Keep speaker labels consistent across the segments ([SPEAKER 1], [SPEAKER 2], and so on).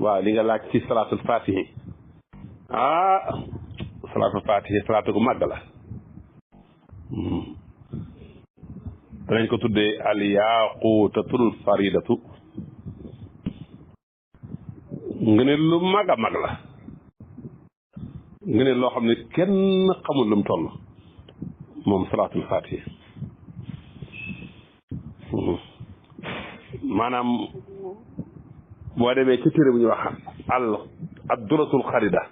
[SPEAKER 1] waaw li nga laaj ci salaatul fatihi salaatul fatihi salaatu gu màgg la danañ ko tuddee al yaaqutatul faridatu nga ne lu mag a mag la nga ne loo xam ne kenn xamul lu mu toll moom salaatul fatihi maanaam boo demee ci téere bu ñuy wax ad-duratul xarida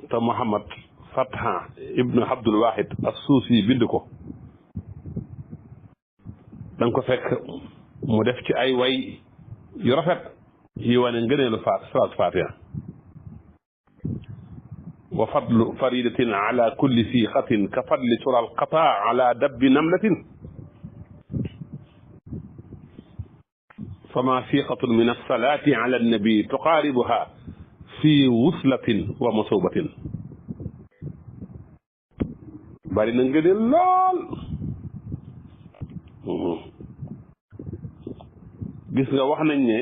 [SPEAKER 1] te Muhammad Fatha ibnu Abdul Wahid as-Suusi bind ko da nga ko fekk mu def ci ay way yu rafet yi wane ngëneelu salaatu fatiha wa fadlu faridatin ala kulli siixatin ka fadli tural qataa ala dabbi namlatin fama siixatun min alsalati ala annabi tuqaaribuha fi wuslatin wa masubatin bari na ngëneel lool gis nga wax nañ ne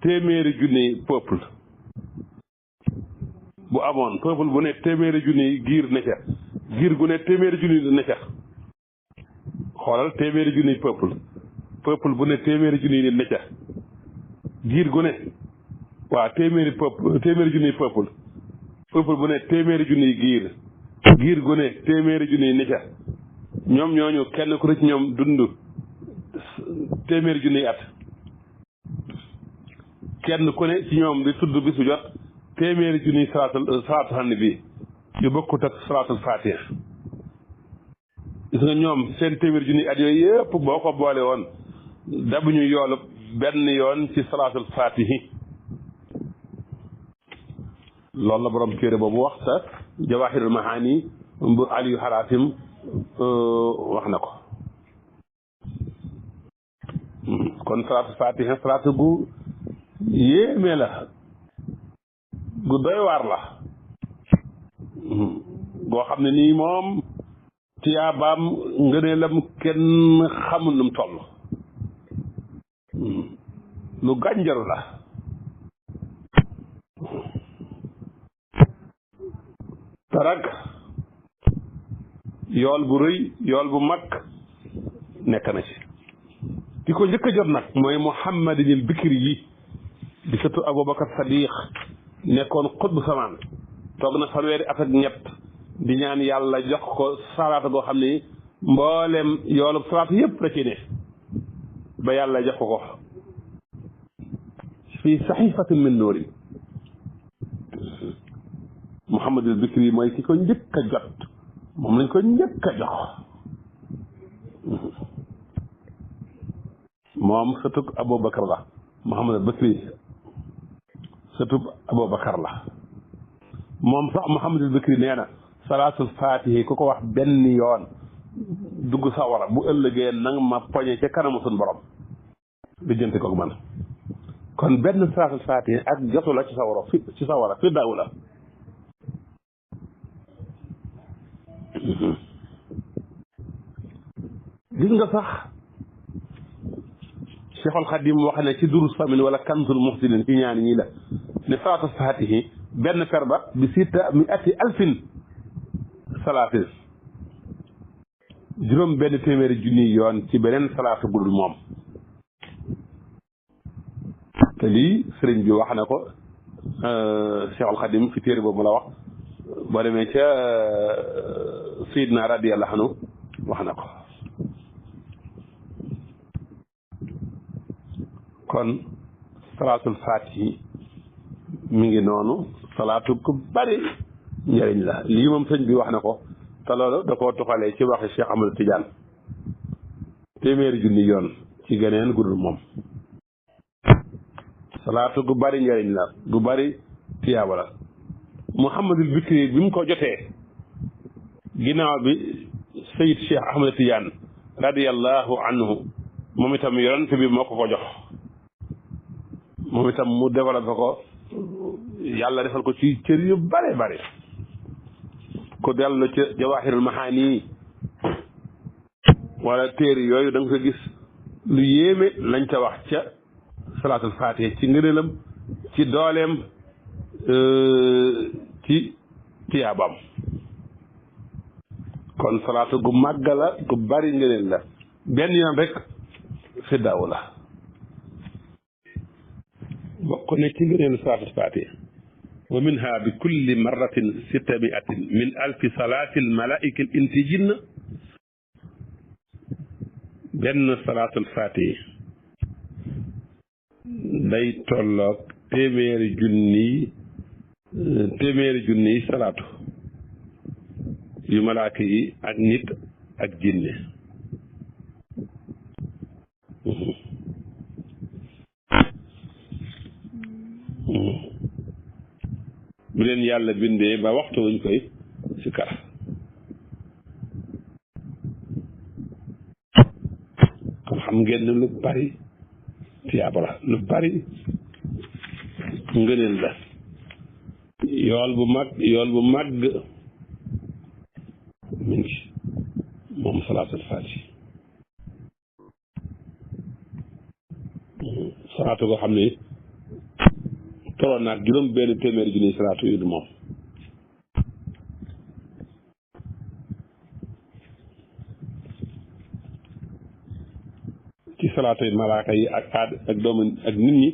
[SPEAKER 1] téeméeri junni peuple bu amoon peuple bu ne téeméeri junni giir ne ca giir gu ne téeméeri junni ne ca xoolal téeméeri junni peuple bu ne téeméeri junni nit ne ca giir gu ne waaw téeméeri junni peuple bu ne téeméeri junni giir gu ne téeméeri junni ne ca ñoom ñooñu kenn ku ne ci ñoom dund téeméeri junni at kenn ku ne ci ñoom di tudd bisu jot téeméeri junni salaatu xann bi yu bokkut ak salaatul fatiha gis nga ñoom seen téeméeri junni at yooyu yëpp boo ko boole woon dabuñu yoolu benn yoon ci salaatul fatihi loolu la borom téere boobu wax sa jawahirul mahani bu aliyu xaraatim wax na ko kon salaatul fatiha salaatu gu yéeme la gu doy waar la goo xam ne nii moom tiyaabaam ngëneelam kenn xamul nu mu toll lu gànjaru la te rag yool bu rëy yool bu mag nekk na ci ki ko njëkk a jot nag mooy Muhammadinil Bikri yi di sëtu Abubakar Sadiq nekkoon xutbu samaan toog na fanweeri at ak ñett di ñaan yàlla jox ko salaata goo xam ni mboolem yoolub salaata yëpp la ci ne ba yàlla jox ko fii saxiifatin min nuuri Muhammadul Bikri mooy ki ko njëkk a jot moom lañ ko njëkk a jox moom sëtub Abubakar la Muhammadul Bikri sëtub Abubakar la moom sax Muhammadul Bikri nee na salaatul fatihi ku ko wax benn yoon dugg sawara bu ëllëgee nang ma poñe ca kanamu suñ borom lijjanti ko man kon benn salaatul fatihi ak jotu la ci sawara fi daw la gis nga sax Cheikhul Khadim wax ne ci durus samin wala kanzul muhsinin ci ñaani ñi la ne salaatul fatihi benn perba bi sitta mi ati alfin salaatin juróom benn téeméeri junni yoon ci beneen salaatu gudul moom te lii sëriñ bi wax na ko Cheikhul Khadim fi téere boobu la wax boo demee ca Seydina radiyallahu anhu wax na ko kon salaatul fatihi mi ngi noonu salaatu ku bari njëriñ la lii moom sëñ bi wax na ko te loolu da koo tuxalee ci waxi Cheikh Amadou Tidiane téeméeri junni yoon ci geneen gudul moom salaatu gu bari njëriñ la gu bari tiyaaba la Muhammadul Bikri bi mu ko jotee ginnaaw bi Sayid Cheikh Ahmad Tidiane radiyallahu anhu moom itam yonent bi moo ko jox moom itam mu développé ko yàlla defal ko ci cër yu bare bare ko dellu ca Jawaahirul Mahaani wala téere yooyu da nga ko gis lu yéeme lañ ca wax ca salaatul faatiha ci ngëneelam ci dooleem ci tiyaabam kon salaatu gu màgg la gu bari ngëneel la benn yoon rek fiddaaw la bokk ne ci ngëneelu salaatul faatiha wa minha bi kulli marratin sittamiatin min alfi salaatil malaa'ika al insi jinna benn salaatul faatiha day tolloog téeméeri junniy salaatu yu malaaka yi ak nit ak jinne bu leen yàlla bindee ba waxtu wuñ koy sikar kon xam ngeen ne lu bari tiyaaba la lu bari ngëneel la yool bu mag mi ngi moom salaatul faatiha salaatu koo xam ne toroon naag juróom benn téeméeri junni salaatu yu du moom ci salaatu yi malaaka yi ak aad ak doomu ak nit ñi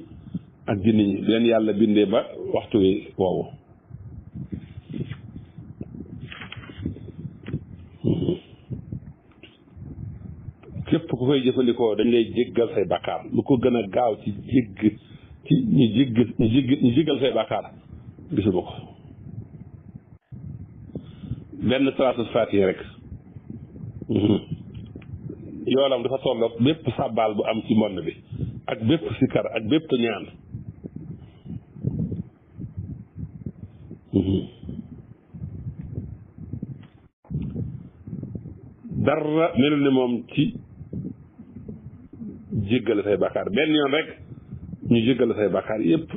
[SPEAKER 1] ak jinni ñi di leen yàlla bindee ba waxtu wi woowu képp ku koy jëfandikoo dañ lay jéggal say bakkaar lu ko gën a gaaw ci ñu jéggal say bakkaar gisuma ko benn salaatul faatiha rek yoolam dafa tolloog bépp sàbbaal bu am ci monde bi ak bépp sikar ak bépp ñaan dara melul ni moom ci jéggal say bakkaar benn yoon rek ñu jéggal say bakkaar yépp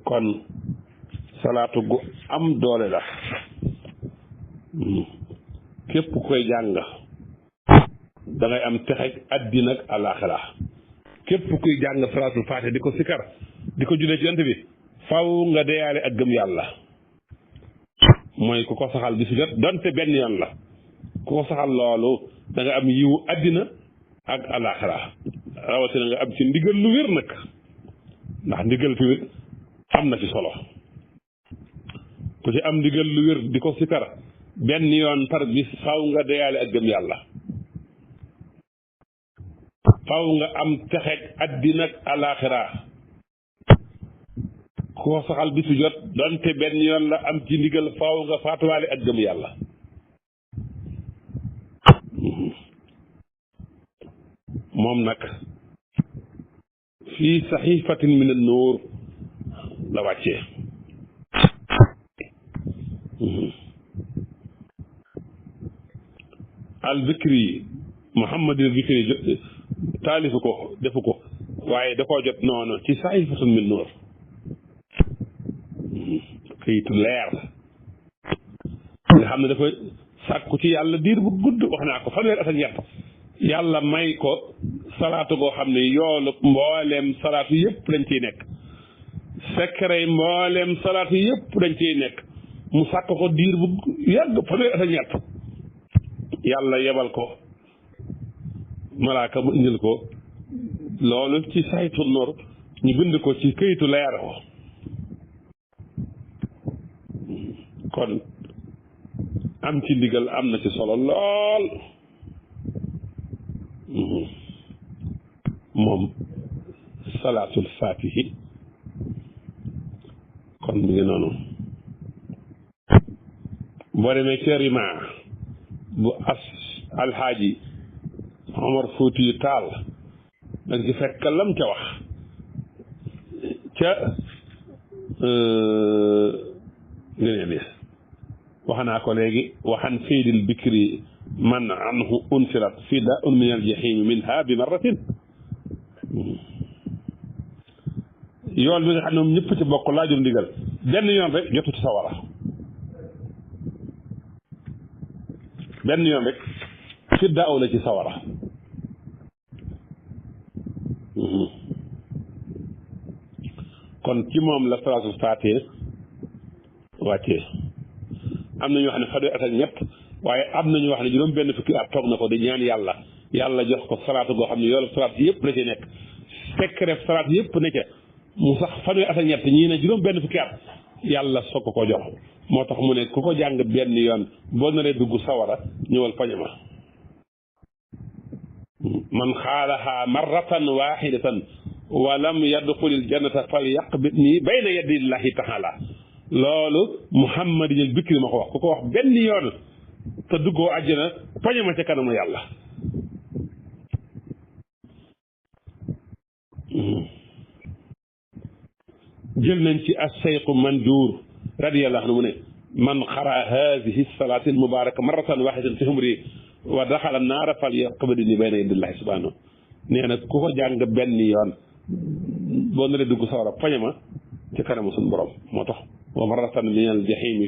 [SPEAKER 1] kon salaatu gu am doole la képp koy jàng da ngay am texeg àddina ak àllaaxira képp kuy jàng salaatul faatiha di ko sikar di ko jullee ci yonent bi faw nga deyaale ak gëm yàlla mooy ku ko saxal bi su jot donte benn yoon la ku ko saxal loolu da nga am yiwu àddina ak àllaaxira rawatina nga am ci ndigal lu wér nag ndax ndigal tamit am na ci solo ku ci am ndigal lu wér di ko sikar benn yoon par bis faw nga deyaale ak gëm yàlla faw nga am texeeg àddina ak àllaaxira ku ko saxal bisu jot donte benn yoon la am ci ndigal faw nga faatuwaale ak gëm yàlla moom nag fii saxiifatin min an-nuur la wàccee al Bikri Muhammad al Bikri taalifu ko defu ko waaye da koo jot noonu ci saxiifatun min nuur këyitu leer nga xam ne dafa sàkku ci yàlla diir bu gudd wax naa ko fanweer at ak ñett yàlla may ko salaatu goo xam ne yoolu mbooleem salaatu yëpp dañ ciy nekk secret mbooleem salaatu yëpp dañ ciy nekk mu sàkk ko diir bu yàgg fanweer at ak ñett yàlla yebal ko malaaka mu indil ko loolu ci saytu noor ñu bind ko ci këyitu leer ko kon am ci ndigal am na ci solo lool moom salaatul faatihi kon mi ngi noonu boo demee ca rima bu as alxaaji Omar Fuuti yu Taal danga ci fekk lam ca wax ca ngëneel yi wax naa ko léegi waxan fiidil bikri man anhu unsirat fidaun min aljaximi minha bi marratin yoon bi nga xam ne moom ñëpp ci bokk laajul ndigal benn yoon rek jotu ci sawara benn yoon rek fi daaw la ci sawara kon ci moom la salaatul faatiha wàccee am na ñoo xam ne fanweeri at ak ñett waaye am na ñoo xam ne juróom benn fukki at toog na ko di ñaan yàlla yàlla jox ko salaatu goo xam ne yoolu salaat yëpp la ci nekk secret salaat yëpp ne ca mu sax fanweeri at ak ñett ñii ne juróom benn fukki at yàlla soog ko jox moo tax mu ne ku ko jàng benn yoon boo naree dugg sawara ñëwal pañe ma man xaalaha marratan waxidatan wa lam yadxulil jannata fal yaqbit nii bayna yadillahi taala loolu muhammadinil bikri ma ko wax ku ko wax benn yoon te duggoo àjjana pañe ma ca kanamu yàlla jël nañ ci as-sayqu manduur radiyallahu anhu mu ne man xara hadihi salaati al mubaraka marratan waxidatan fi umri wa daxala naara fal yaqbit nii bayna yadillahi subhanahu nee na ku ko jàng benn yoon boo naree dugg sawara pañe ma ci kanamu suñu borom moo tax wa marratan min al jahimi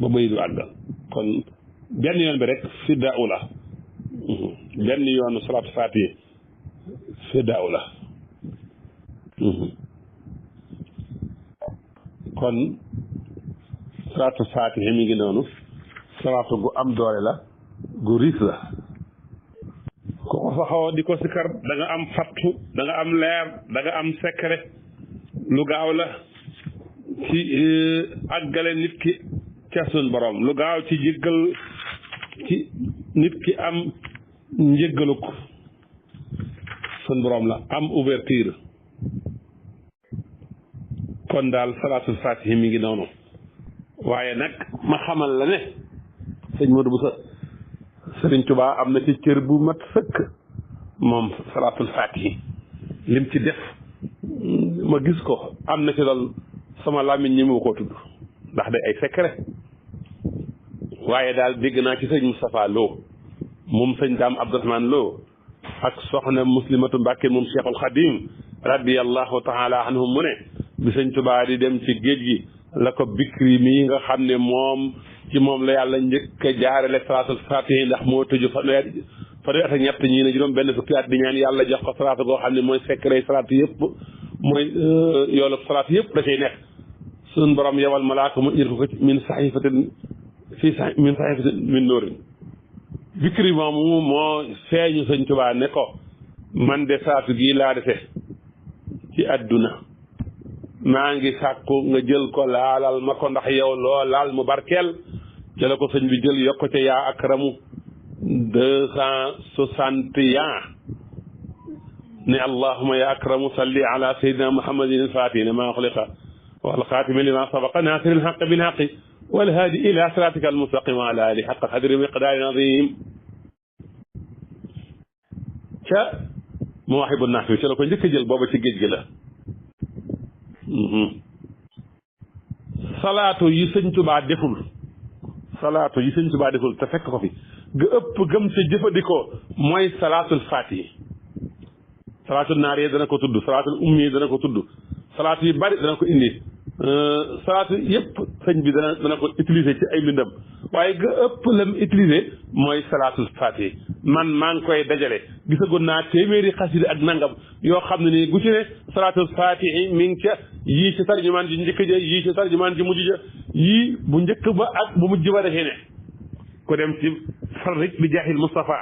[SPEAKER 1] ba bëy du àggal kon benn yoon bi rek fiddaaw la benn yoonu salaatu faatiha fiddaaw la kon salaatu faatiha mi ngi noonu salaatu gu am doole la gu riis la ku ko saxoo di ko sikar da nga am fattu da nga am leer da nga am secret lu gaaw la ci àggale nit ki ca sun borom lu gaaw ci jéggal ci nit ki am njéggaluk sun borom la am ouverture kon daal salaatul faatihi mi ngi noonu waaye nag ma xamal la ne sëñ Modou Bousso Sëriñ Tuubaa am na ci cër bu mat sëkk moom salaatul faatihi lim ci def ma gis ko am na ci lool sama làmmiñ ñi mu ko tudd ndax day ay secret waaye daal dégg naa ci sëñ Moustapha Lo moom sëñ Daam Abdourahmane Lo ak soxna Muslimatu Mbàkke moom Cheikhul Khadim radiyallahu taala anhum mu ne bi sëñ Tuubaa di dem ci géej gi la ko bikri mii nga xam ne moom ci moom la yàlla njëkk a jaarale salaatul faatihi ndax moo tëju fanweeri at ak ñett ñii ne juróom benn fukki at di ñaan yàlla jox ko salaatu goo xam ne mooy secret salaatu yëpp mooy yoolu salaatu yëpp da cay nekk suñ borom yebal malaaka mu ir ko min saxifatin min noorin bikri moomu moo feeñu sëñ Tuubaa ne ko man de salaatu gii laa defe ci àdduna maa ngi sàkku nga jël ko laalal ma ko ndax yow loo laal mu barkeel ca la ko sëñ bi jël yokk ca yaa akramu 261 ne allahuma ya akramu salli ala sayyidina muhammadin al-fatihi lima ughliqa wal khatimi lima sabaqa nasir al-haqqi bil haqqi wal hadi ila siratika al-mustaqim wa ala alihi haqqa qadri miqdarin azim ca Mawaahibu Naafi ca la ko njëkk a jël booba ci géej gi la salaatu yi sëñ Tuubaa deful te fekk ko fi ga ëpp gëm ca jëfandikoo mooy salaatul faatihi salaatul naar yi dana ko tudd salaatul ummi yi dana ko tudd salaatu yu bari dana ko indi salaatu yëpp sëñ bi dana ko utiliser ci ay mbindam waaye ga ëpp lam utiliser mooy salaatul faatihi man maa ngi koy dajale gisagoon naa téeméeri xasida ak nangam yoo xam ne nii gu ci ne salaatul faatihi mi ngi ca yii ci tarjumaan ji njëkk ja yii ci tarjumaan ji mujj ja yii bu njëkk ba ak bu mujj ba defee ne ku dem ci farrik bi jaaxil Moustapha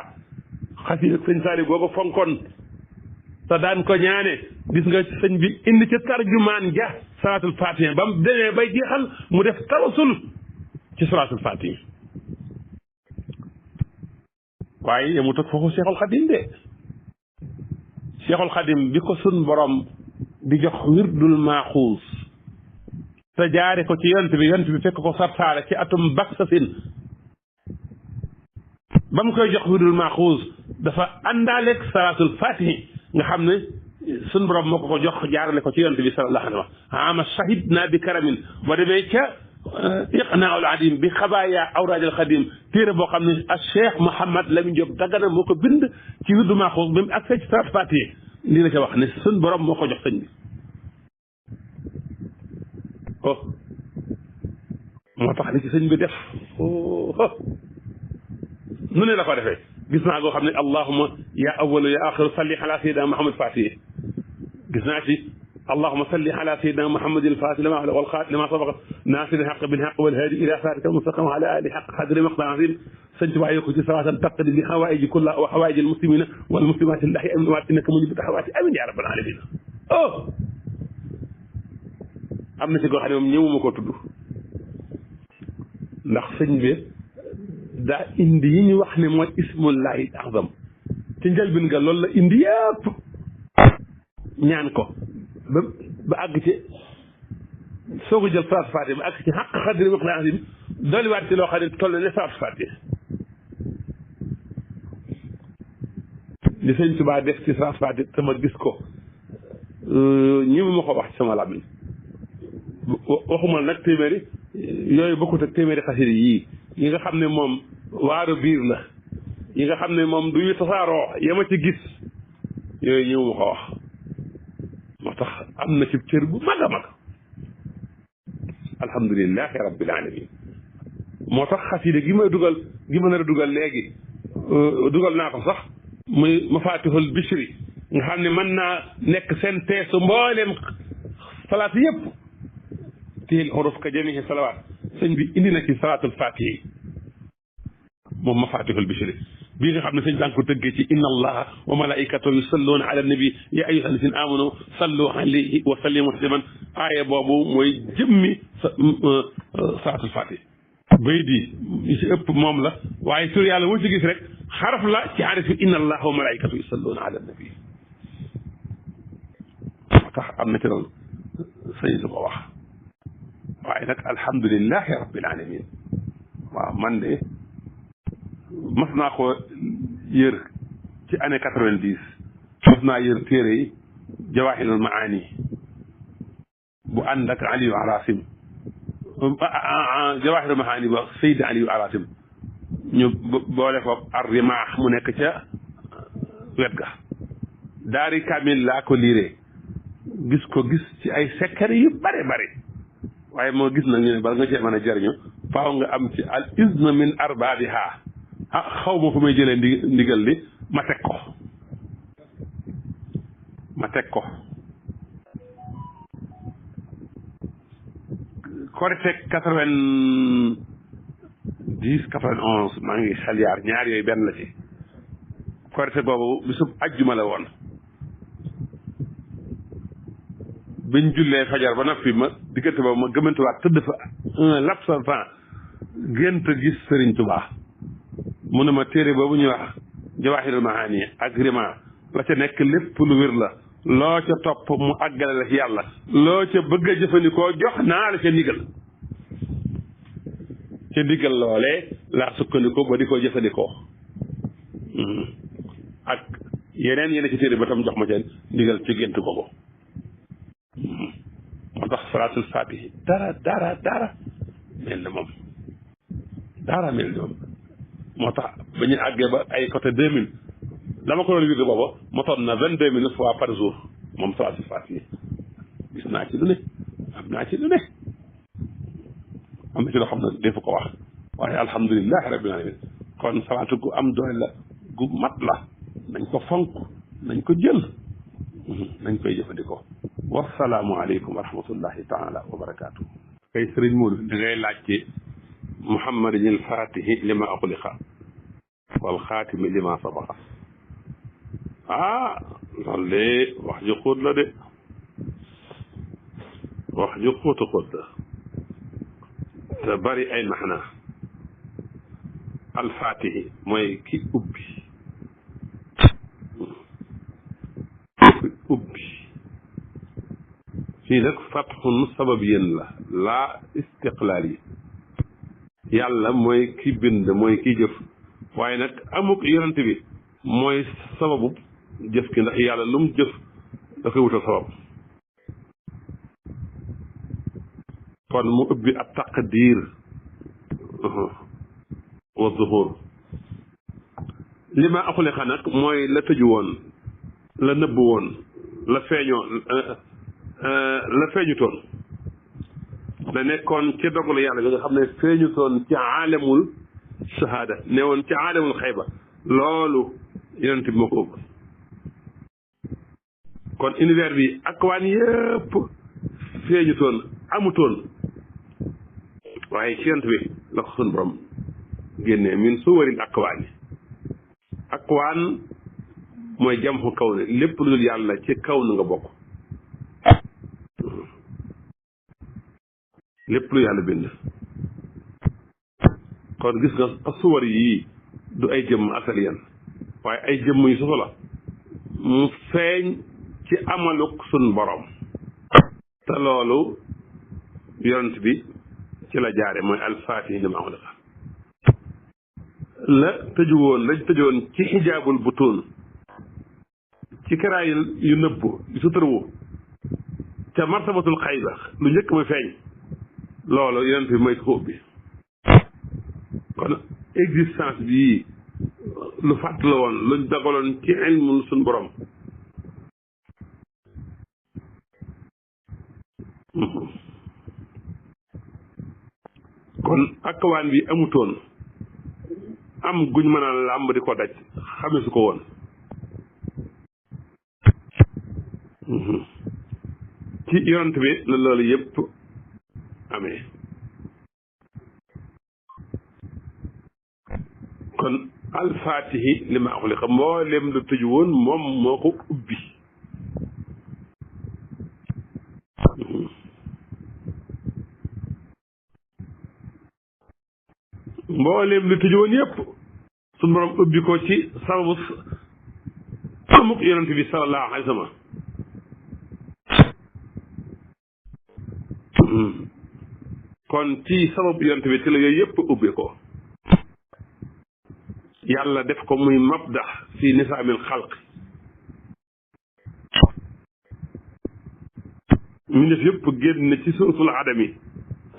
[SPEAKER 1] xasida sëñ Saali googu fonkoon te daan ko ñaane gis nga sëñ bi indi ca tarjumaan ja salaatul faatihi ba mu demee bay jeexal mu def tawasul ci salaatul faatihi waaye yemut ak foofu Cheikhul Khadim de Cheikhul Khadim bi ko sun borom di jox wirdul maaxuus te jaare ko ci yont bi fekk ko sarsaale ci atum baksasin ba mu koy jox wirdul maaxuus dafa àndaaleeg salaatul faatihi nga xam ne sun borom moo ko jox jaarale ko ci yont bi sallallahu alayhi wa sallam ama shahid naa bi karamin ba demee ca iqnaul adim bi xabaaya awraadil xadim téere boo xam ne ak Cheikh Mouhamad Lamine Diop Dagana moo ko bind ci wirdu maaxuus bi mu accès ci salaat faatihi lii la ca wax ne suñ borom moo ko jox sëñ bi oh moo tax li ci sëñ bi def nu ne la ko defee gis naa goo xam ne allahuma ya awalu ya axiru salli ala sayyidina muhammad fatihi gis naa ci اللهم صل على سيدنا محمد الفاتح لما أغلق والخاتم لما سبق ناصر الحق بالحق والهادي إلى صراطك المستقيم وعلى آله حق قدر مقدار عظيم سنت وعيك صلاة تقضي بحوائج كلها وحوائج المسلمين والمسلمات الله أمن وإنك مجيب الحوائج آمين يا رب العالمين أوه am na ci goo xam ne moom ñëwuma ko tudd ndax sëñ bi daa indi yi ñu wax ne mooy ismullahi azam ci njëlbin nga loolu la indi yëpp ñaan ko ba àgg ci soo ko jël salaatu faatiha ba àgg ci xaq xadri miqdaar azim dolliwaat ci loo xam ne toll ne salaatu faatiha li sëñ Tuubaa def ci salaatu faatiha sama gis ko ñi ma ko wax ci sama làmmiñ waxuma nag téeméeri yooyu bokkut ak téeméeri xasida yii yi nga xam ne moom waaru biir la yi nga xam ne moom du ñu tasaaroo yama ci gis yooyu ñëw ma ko wax moo tax am na ci cër bu mag a mag alhamdulilahi rabbil alamin moo tax xasida gi ma dugal gi ma nar a dugal léegi dugal naa ko sax muy mafatihul bichri nga xam ne mën naa nekk seen teesu mbooleem salaat yëpp tihil xuruf ka jamihi salawaat sëñ bi indi na ci salaatul fatihi moom mafatihul bichri bii nga xam ne sëñ baa ngi ko tëggee ci inna allaha wa malaikatahu yusalluuna ala nabi ya ayyuha alladina amanu sallu alayhi wa sallimu tasliman aaya boobu mooy jëmmi salaatul fatihi bay di yi ci ëpp moom la waaye tur yàlla woo ci gis rek xaraf la ci arif inna allaha wa malaikatahu yusalluuna ala nabi moo tax am na ci loolu sëñ su ko wax waaye nag alhamdulilahi rabbil alamin waaw man de mas naa ko yër ci année 90 mas naa yër téere yi jawahirul maani bu ànd ak Aliou Arasim jawahirul maani ba Seydi Aliou Arasim ñu boole ko ar rimaax mu nekk ca wet ga daari kamil laa ko liiree gis ko gis ci ay secret yu bare bare waaye moo gis nag ñu ne bala nga cee mën a jariñu faaw nga am ci al izna min arbaabiha ah xaw ma fu may jëlee ndigal li ma teg ko korite 90 91 maa ngi xel yaar ñaar yooyu benn la ci korite boobu bisub ajjuma la woon biñ jullee fajar ba noppi ma diggante boobu ma gëmantuwaat tëdd fa un laps de temps gént gis Sëriñ Tubaa mu ne ma téere boobu ñuy wax Jawaahirul Maani ak rima la ca nekk lépp lu wér la loo ca topp mu àggale la ci yàlla loo ca bëgg a jëfandikoo jox naa la ca ndigal loolee laa sukkandikoo ba di ko jëfandikoo ak yeneen ci téere ba tam jox ma ca ndigal ci gént googu moo tax salaatul faatihi dara mel na moom moo tax ba ñu àggee ba ay côté 2000 dama ko doon wirde booba motoon na 22000 fois par jour moom salaatul faatihi gis naa ci lu ne am naa ci lu ne am na ci loo xam ne defu ko wax waaye alhamdulilahi rabbil alamin kon salaatu gu am doole la gu mat la nañ ko fonk nañ ko jël nañ koy jëfandikoo wasalaamu aleykum wa rahmatullahi taala wa barakaatu. kay sëriñ Moodu da ngay laaj ci muhammadin il fatihi lima uxliqa wal xaatimi lima sabaqa loolu de wax ju xóot la de wax ju xóot la te bari ay maxna al fatihi mooy ki ubbi fii nag fatxun sababiyan la laa istiqlaal yi yàlla mooy ki bind mooy ki jëf waaye nag amuk yonent bi mooy sababu jëf ki ndax yàlla lu mu jëf da koy wutal sabab kon mu ubbi ab taqdir wa zuhur li ma axuliqa nag mooy la tëju woon la nëbb woon la feeñoo la feeñutoon la nekkoon ci dogalu yàlla bi nga xam ne feeñutoon ci aalamul shahada ne woon ci aalamul xayba loolu yonent bi moo ko ëpp kon univers bi akwaan yëpp feeñutoon amutoon waaye ci yonent bi la ko sun borom génnee min suwaril akwaan yi akwaan mooy jam xu kaw ne lépp lu dul yàlla ci kaw nu nga bokk lépp lu yàlla bind kon gis nga suwar yii du ay jëmm asaliyan waaye ay jëmm yu soso la mu feeñ ci amaluk sun borom te loolu yonent bi ci la jaare mooy alfaatihi li ma ughliqa la tëju woon lañ tëjoon ci xijaabul butuun ci karaayil yu nëbbu yu suturawu ca martabatul xayba lu njëkk muy feeñ loolu yonent bi mooy ko ubbi kon existence bii lu fàtt la woon luñ dagaloon ci ilmu suñ borom kon akawaan bi amutoon am guñ mën a làmb di ko daj xame su ko woon ci yonent bi la loolu yëpp amee kon alfaatihi li ma ughliqa mboolem lu tëju woon moom moo ko ubbi mboolem lu tëju woon yëpp suñu borom ubbi ko ci sababu amuk yonent bi sallallahu alayhi wa sallam kon ci sababu yonent bi ci la yooyu yëpp ubbi ko yàlla def ko muy mabda fi nisaamil xalq mi def yëpp génn ci suratul adami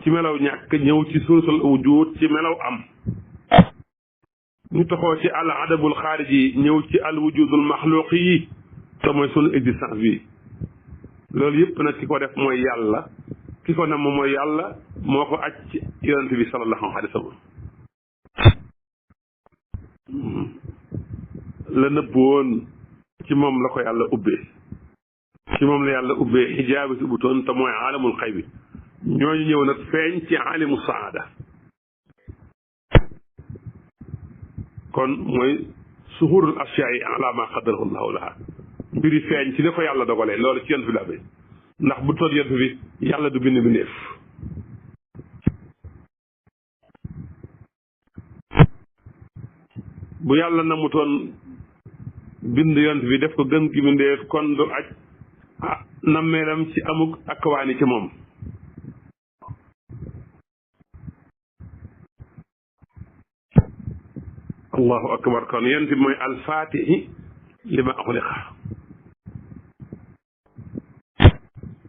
[SPEAKER 1] ci melaw ñàkk ñëw ci suratul wujud ci melaw am ñu taxoo ci al adabul xaariji ñëw ci al wujudul maxluqi yi te mooy sunu existence bi loolu yëpp nag ki ko def mooy yàlla ki ko nam mooy yàlla moo ko aj ci yonent bi sallallahu alayhi wa sallam la nëbb woon ci moom la ko yàlla ubbee ci moom la yàlla ubbee xijaabi si ubbutoon te mooy aalamul xay bi ñooñu ñëw nag feeñ ci aalimu saada kon mooy suhurul asiyaa yi ala ma qadarahu llahu laha mbiri feeñ ci ne ko yàlla dogalee loolu ci yonent bi la amee ndax bu toon yonent bi yàlla du bind bindeef bu yàlla namutoon bind yonent bi def ko gën gi bindeef kon du aj nammeelam ci amuk akwaani ci moom allahu akbar kon yonent bi mooy alfaatihi li ma ughliqa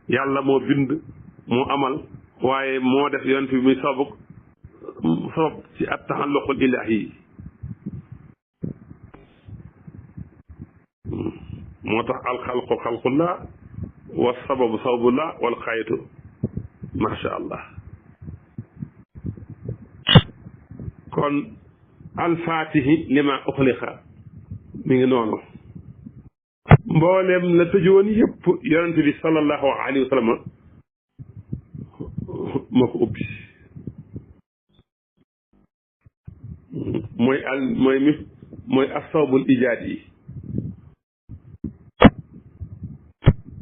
[SPEAKER 1] yàlla moo bind moo amal waaye moo def yonent bi muy sabab ci at taxalluqul ilaahi moo tax alxalqu xalqullah wa sababu sababullah wal xaytu macha allah kon alfaatihi li ma uxliqa mi ngi noonu mbooleem la tëju woon yëpp yonent bi sallallahu alayhi wa sallam moo ko ubbi mooy asababul ijaad yi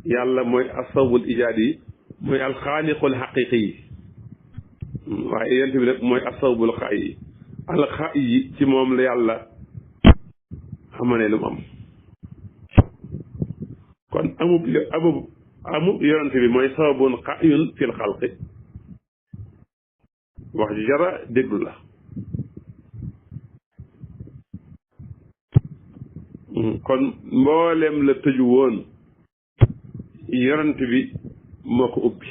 [SPEAKER 1] yàlla mooy asababul ijaad yi mooy alxaaliqul xaqiqi yi waaye yonent bi nag mooy asababul xaay yi alxaay yi ci moom la yàlla xamane lu mu am kon amub yonent bi mooy sababun xaayun fil xalqi wax ji jara déglu la kon mboolem la tëju woon yonent bi moo ko ubbi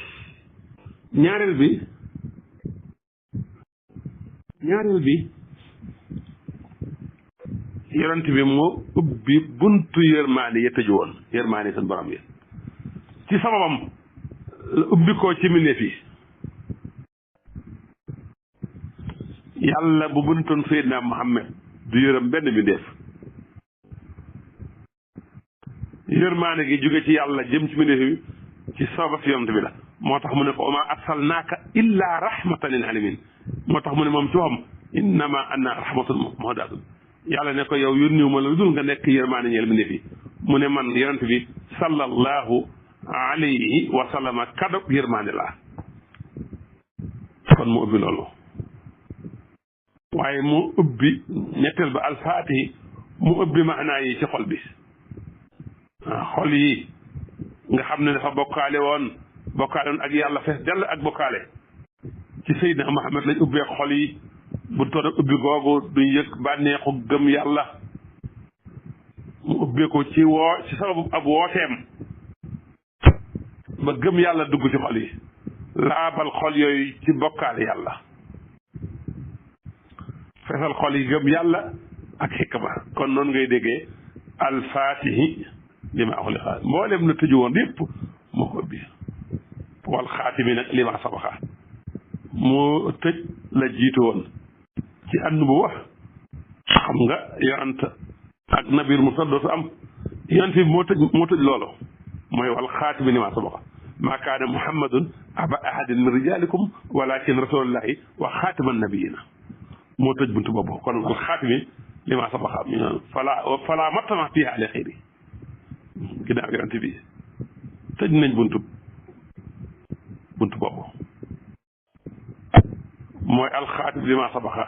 [SPEAKER 1] ñaareel bi yonent bi moo ubbi buntu yërmaane ya tëju woon yërmaane seen borom yi ci sababam la ubbi ko ci mbindeef yi yàlla bu buntoon Seydina Muhammad du yërëm benn mbindeef yërmaane gi jóge ci yàlla jëm ci mbindeef yi ci sabab yonent bi la moo tax mu ne ko wa maa arsalnaaka illaa rahmatan lil aalamiin moo tax mu ne moom ci waxam innamaa ana rahmatun muhdatun yàlla ne ko yow yónniwu ma la dul nga nekk yërmaane ñeel mbindeef yi mu ne man yonent bi sallallahu alayhi wa sallama kaddu yërmaane laa kon mu ubbi loolu waaye mu ubbi ñetteel ba alfaatihi mu ubbi maanaa yi ci xol bi xol yi nga xam ne dafa bokkaale woon ak yàlla fees dell ak bokkaale ci Seydina Muhammad lañ ubbee xol yi bu toon ubbi googu duñ yëg bànneexu gëm yàlla mu ubbee ko ci sababu ab wooteem ba gëm yàlla dugg ci xol yi laabal xol yooyu ci bokkaale yàlla feesal xol yi gëm yàlla ak xikma kon noonu ngay déggee alfaatihi li ma uxliqa mboolem la tëju woon yépp moo ko ubbi wal xaatimi nag li ma sabaxa moo tëj la jiitu woon ci ànd bu wax xam nga yonent ak nabir mu sax dootu am yonent bi moo tëj loolu mooy wal xaatimi li ma sabaxa maa kaana muhammadun aba ahadin min rijalikum walakin rasulullahi wa xaatiman nabiyina moo tëj buntu boobu kon wal xaatimi li ma sabaxa fala mattama fiha ala xayri ginnaaw yonent bi tëj nañ buntu boobu mooy alxaatib li ma sabaxa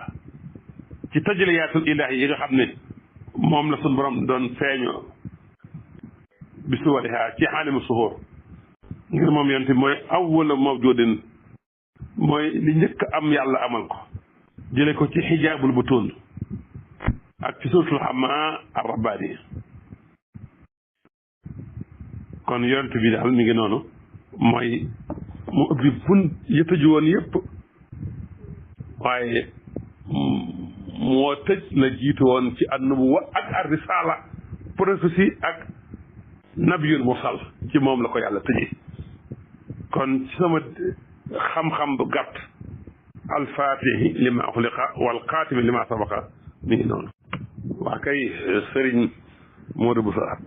[SPEAKER 1] ci tajliyaatul ilaahi yi nga xam ne moom la suñ borom doon feeñoo bi suwariha ci xaalimu suhur ngir moom yonent bi mooy awwala mawjudin mooy li njëkk am yàlla amal ko jële ko ci xijaabul butuun ak ci suuratul Hammaa ar-Rabbaani kon yonent bi daal mi ngi noonu mooy mu ubbi bunt yi tëju woon yëpp waaye moo tëj la jiitu woon ci an-nubuwwa ak ar-risaala prophétie ak nabiyul mursal ci moom la ko yàlla tëjee kon ci sama xam-xam bu gàtt alfaatihi li ma uxliqa wal xaatimi li ma sabaqa mi ngi noonu waa kay sëriñ Modou Boussa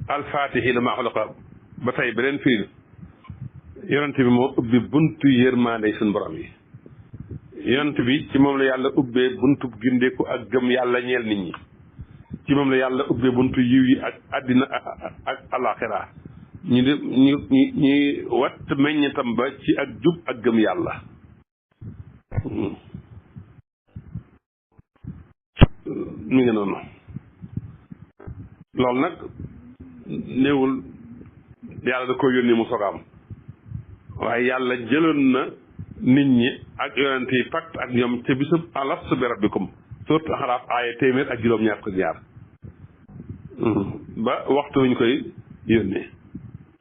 [SPEAKER 1] alfaatihi li ma uxliqa ba tey beneen firi yonent bi moo ubbi buntu yërmaande suñu borom yi yonent bi ci moom la yàlla ubbee buntu gindeeku ak gëm yàlla ñeel nit ñi ci moom la yàlla ubbee buntu yiw yi ak àddina ak alaxira ñi watt meññetam ba ci ak jub ak gëm yàlla mi ngi noonu loolu nag néewul yàlla da ko yónni mu sogaam waaye yàlla jëloon na nit ñi ak yonent yi pacte ak ñoom ca bisub alastu bi rabbikum surtout Ahraaf aaya téeméer ak juróom-ñaar ko ñaar ba waxtu wi ñu koy yónnee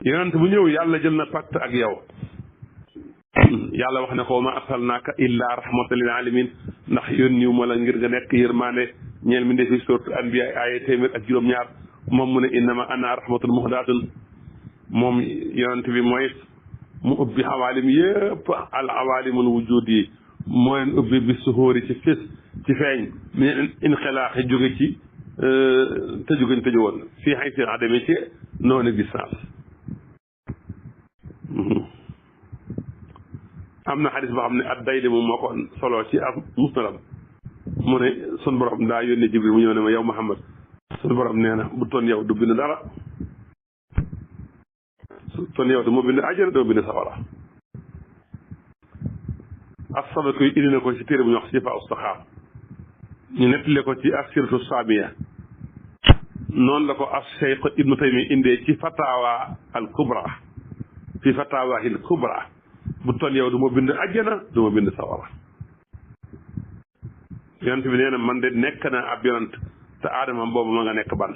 [SPEAKER 1] yonent bu ñëw yàlla jël na pacte ak yow yàlla wax ne ko ma arsalnaaka illaa rahmatan lil alamin ndax yónniwu ma la ngir nga nekk yërmaande ñeel mi ndefi surtout anbiya aaya téeméer ak juróom-ñaar moom mu ne innama ana rahmatun muhdatun moom yonent bi mooy mu ubbi xawaalim yëpp al awaalimul wujud yi moo leen ubbi bi suhóori ci fis ci feeñ mi inxilaaxi jóge ci tëjugañ tëju woon fii xay si adami ci non existence am na xadis boo xam ne ad dayli moom moo ko solo ci ab musnadam mu ne sun borom daa yónni Jibril mu ñëw ne ma yow Muhammad sun borom nee na bu toon yow du bind dara ton yow dama bind àjjana dama bind safara asaba koy indi na ko ci téere bu ñu wax si fa ustaxaam ñu nettale ko ci asiratu saamiya noonu la ko as Cheikh Ibnu Taymi indee ci fatawa al kubra fi fatawahi al kubra bu ton yow dama bind àjjana dama bind safara yonent bi nee na man de nekk naa ab yonent te aadama boobu ma nga nekk ban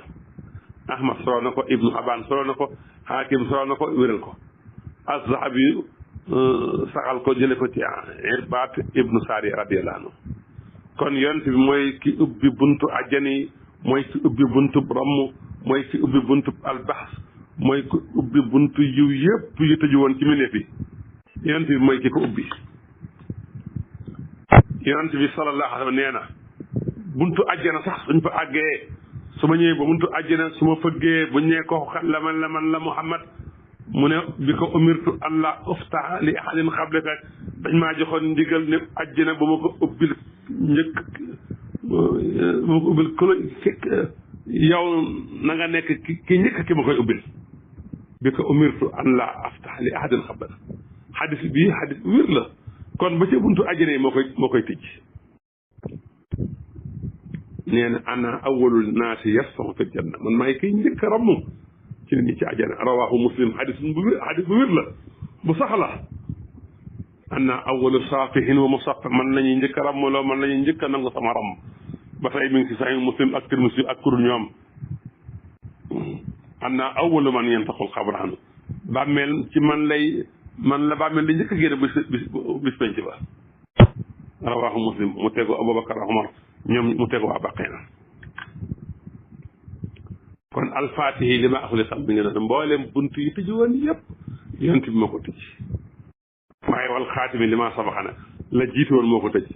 [SPEAKER 1] Ahmad solo na ko Ibnu Aban solo na ko Hakim solo na ko wéral ko Az-Zahabi saxal ko jële ko ci Irbaat ibnu Saari radiyallahu anhu kon yonent bi mooy ki ubbi buntu àjjana yi mooy ki ubbi buntu ramm mooy ki ubbi buntu albaxs mooy ki ubbi buntu yiw yépp yu tëju woon ci mbindeef yi yonent bi mooy ki ko ubbi yonent bi sallallahu alayhi wa sallam nee na buntu àjjana sax suñ fa àggee su ma ñëwee ba buntu àjjana su ma fëggee bu ñee ko xat la man la Muhammad mu ne bi ko umirtu allah uftaha li ahadin xablaka dañ maa joxoon ndigal ne àjjana ba ma ko ubbil njëkk ba ma ko ubbil ku yow na nga nekk ki njëkk ki ma koy ubbil bi ko umirtu an la aftaha li ahadin xablaka xadis bii xadis bu wér la kon ba ca buntu àjjana yi moo koy tëj nee na ana awwalul naasi yasfahu fil janna man maay kiy njëkk a ramm ci nit ñi ci àjjana rawaahu muslim xadis bu wér la bu sax la ana awwalu saafihin wa musaffa man la ñuy njëkk a rammloo man la ñuy njëkk a nangu sama ramm ba tey mi ngi si sahih muslim ak tirmisi ak kurul ñoom ana awwalu man yantaqul xabraan bàmmeel ci man la bàmmeel di njëkk a génn bis penc ba rawaahu muslim mu tegu abubakar omar ñoom mu tegu waa baqeena kon alfaatihi li ma axuli sax bi nga ne mbooleem bunt yi tëju woon yëpp yonent bi moo ko tëj waaye wal xaatimi li ma sabaxa nag la jiitu woon moo ko tëj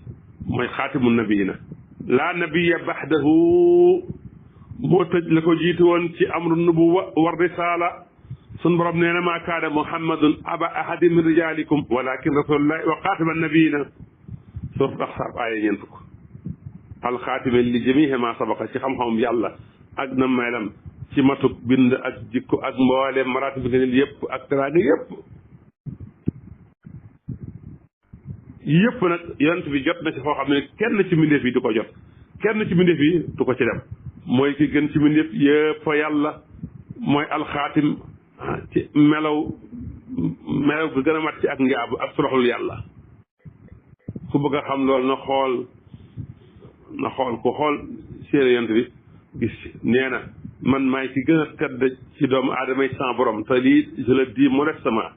[SPEAKER 1] mooy xaatimu nabiina laa nabiya baxdahu moo tëj la ko jiitu woon ci amru nubuwa war risaala sun borom nee na maa kaana muhammadun aba ahadin min rijaalikum walakin rasulullahi wa xaatima nabiina suuf ndax saab aaya ñeent ko alxaatime li jamiihi ma sabaqa ci xam-xamam yàlla ak na melam ci matuk bind ak jikko ak mbooleem maraati bi ngeen yëpp ak teraanga yëpp nag yonent bi jot na ci foo xam ne kenn ci mbindeef yi du ko jot kenn ci mbindeef yi du ko ci dem mooy ki gën ci mbindeef yëpp yàlla mooy alxaatim ci melaw gu gën a mat ci ak njaabu ak soroxlul yàlla ku bëgg a xam loolu na xool ku xool séeré yonent bi gis nee na man maay ki gën a tedd ci doomu aadama yi sans borom te lii je le dis modestement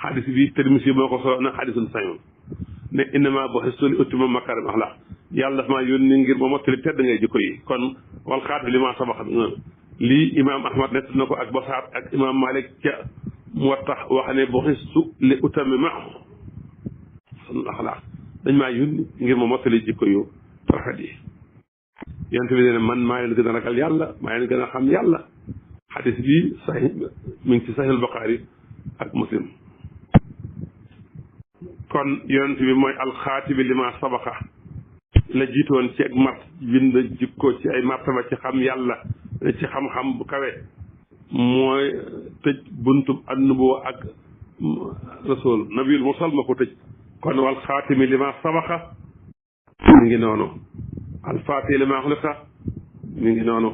[SPEAKER 1] xadis bi Tirmisi moo ko solo na xadisun sañoon ne innama bu'istu li utammima makaarim axlaaq yàlla dafa maa yónni ngir ma mottali tedd ngay jikko yi kon wal xaatim li ma sabax lii imaam Ahmad nett na ko ak Basaar ak imaam Malik ca Muwatta wax ne bu'istu li utammima axlaaq dañ maa yónni ngir ma mottali jikko yu rafet yi yonent bi ne man maa leen gën a ragal yàlla maa leen gën a xam yàlla xadis bi saxi mi ngi ci Sahih al-Bukhari ak Muslim kon yonent bi mooy alxaatimi li ma sabaqa la jiitoon ci ak mat bind jikko ci ay martaba ci xam yàlla ci xam-xam bu kawe mooy tëj buntu an-nubuwwa ak rasul nabiyul mursal ma ko tëj kon wal xaatimi li ma sabaqa mi ngi noonu alfaatihi li ma xuliqa mi ngi noonu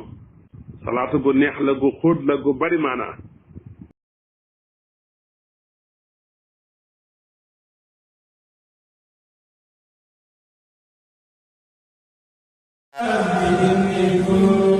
[SPEAKER 1] salaatu gu neex la gu xóot la gu bari maanaa
[SPEAKER 2] إني كنت